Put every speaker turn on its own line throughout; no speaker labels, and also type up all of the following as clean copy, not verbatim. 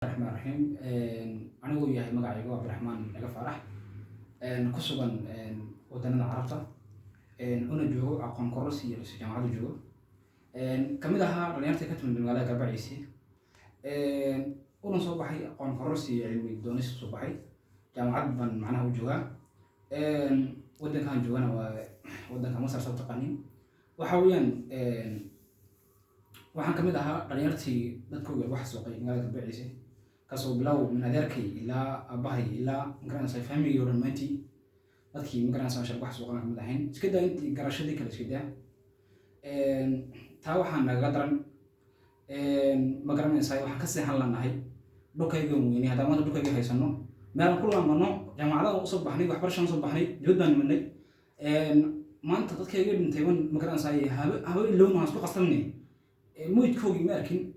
Raxmaan raxiim. Anigu yahay magacaygu Cabdiraxmaan Ciga Faarax, ku sugan wadanada Carabta, una joogo aqoon kororsi iyo jaamacadda joogo, kamid ahaa dhalinyarta ka timid magaalada Garbaciise, una soo baxay aqoon kororsi iyo cilmi doonis soo baxay. Jaamacad baan macnaha u joogaa. Wadankan joogana waa wadanka Masar, soo taqaanin. Waxa weeyaan, waxaan kamid ahaa dhalinyartii dadkooga wax suuqay magaalada Garbaciise, kasoo bilow min adeerkay ilaa aabahay ilaa, magaranaysa, family oo dhan. Maantii dadkii, magaranaysa, masha wax suuqan kamid ahayn. Iska daa intii garashadii kale, iska daa taa. Waxaan nagaga daran, ma garanaysaa, waxaan ka seexan lanahay dhulkayga weynay. Haddaan maanta dhulkayga haysano, meelaan ku laamano, jaamacadaha usoo baxnay, waxbarashaan usoo baxnay, dibad baan nimanay. Maanta dadkayga dhintay wan, ma garanaysaa, habe habe ilowna, waan isku qasabnay. Moydkoogii ma arkin,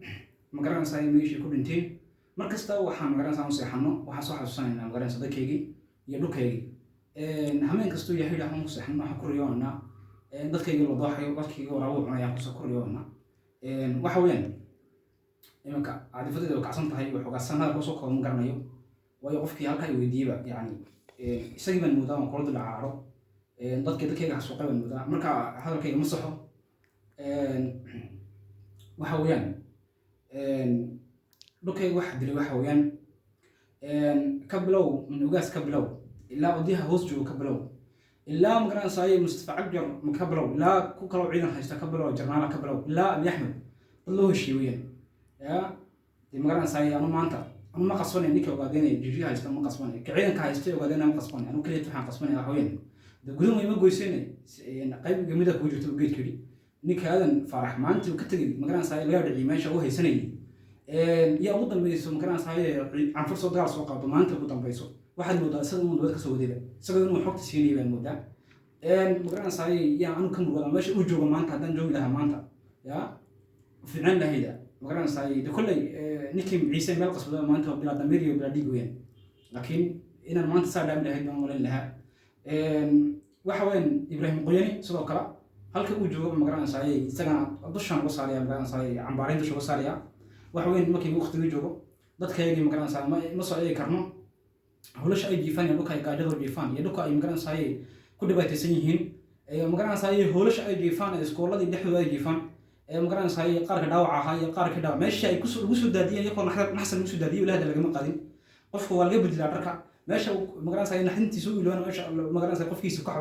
ma garanaysaa, meeshii ku dhinteen. Mar kasta waxaan, magaranaysaa, u seexano, waxaan soo xasuusanaynaa, magaranaysaa, dadkaygii iyo dhulkaygii. Hameen kastuu yahay waxaan ku seexano, waxaan ku riyoonaa dadkaygii la dooxayo, dadkaygii waraabo cunayaan kusoo ku riyoonaa. Waxa weeyaan, imanka caadifadeeda way kacsan tahay, waxoogaa sanada kusoo kooban ma garanayo, waayo qofkii halkaa i weydiiyeyba, yacni, isagii baan moodaa waan kula dulcaaro. Dadkii dadkayga xasuuqay baan moodaa. Marka hadalkayga ma saxo. Waxa weeyaan, dhulkayga waxa dilay waxa weeyaan, ka bilow min ugaas, ka bilow ilaa odyaha hoos jooga, ka bilow ilaa, magaranaysaay, Mustafa Cagjar, ka bilow ilaa ku kaloo ciidan haysta, ka bilow jarnaala, ka bilow ilaa Abi Axmed. Dad loo heshiiye weeyaan. Ya dee, magaranaysaay, anu maanta anu ma qasbanay ninka ogaadeenay jijiga haysta, ma qasbanay ka ciidanka haysta ogaadeenay, ma qasbanay. Anu keliya waxaan qasbanay waxa weeyaan, dee gudan way ma goyseenay, qayb gamida kugu jirta geedka yidhi ninka Aadan Faarax maanta uu ka tegay, magaranaysaay, laga dhiciyay meesha uu haysanayay. Yaa ugu dambeyso, magaranaysaay, Canfur soo dagaal soo qaado maanta ugu dambeyso. Waxaad moodaa isaga inuu dibad kasoo wadayba, isaga inuu xogta siinayay baan moodaa, magaranaysaay. Yaa anu ka murugada meesha uu joogo maanta haddaan joogi lahaa maanta, yaa fiicnaan lahayda, magaranaysaay. De kolley ninkii Ciise meel qasbada maanta waa bilaa damiir iyo bilaa dhiig weeyaan, laakiin inaan maanta saa dhaami lahayd baan malayn lahaa. Waxa weeyaan, Ibraahim Qoyani sidoo kale halka uu joogo, magaranaysaay, isagana dushaan uga saaraya, magaranaysaay, cambaarayn dusha uga saaraya. Waxa weeyaan, markii waqtigii joogo dadkaygii, magaranaysaa, ma soo eegi karno hawlasha ay jiifaan iyo dhulka ay gaajada jiifaan iyo dhulka ay, magaranaysaay, ku dhibaataysan yihiin, magaranaysaay, hawlasha ay jiifaan ee iskooladii dhexdooda ay jiifaan, magaranaysaay, qaarka dhaawaca ahaa iyo qaarka dhaawac meesha ay kusoo lagu soo daadiyeen, iyagoo naxsan lagu soo daadiyay. Ilahda lagama qaadin, qofka waa laga bedilaa dharka meesha, magaranaysaay, naxdintiisa u iloona meesha, magaranaysaay, qofkiisa ku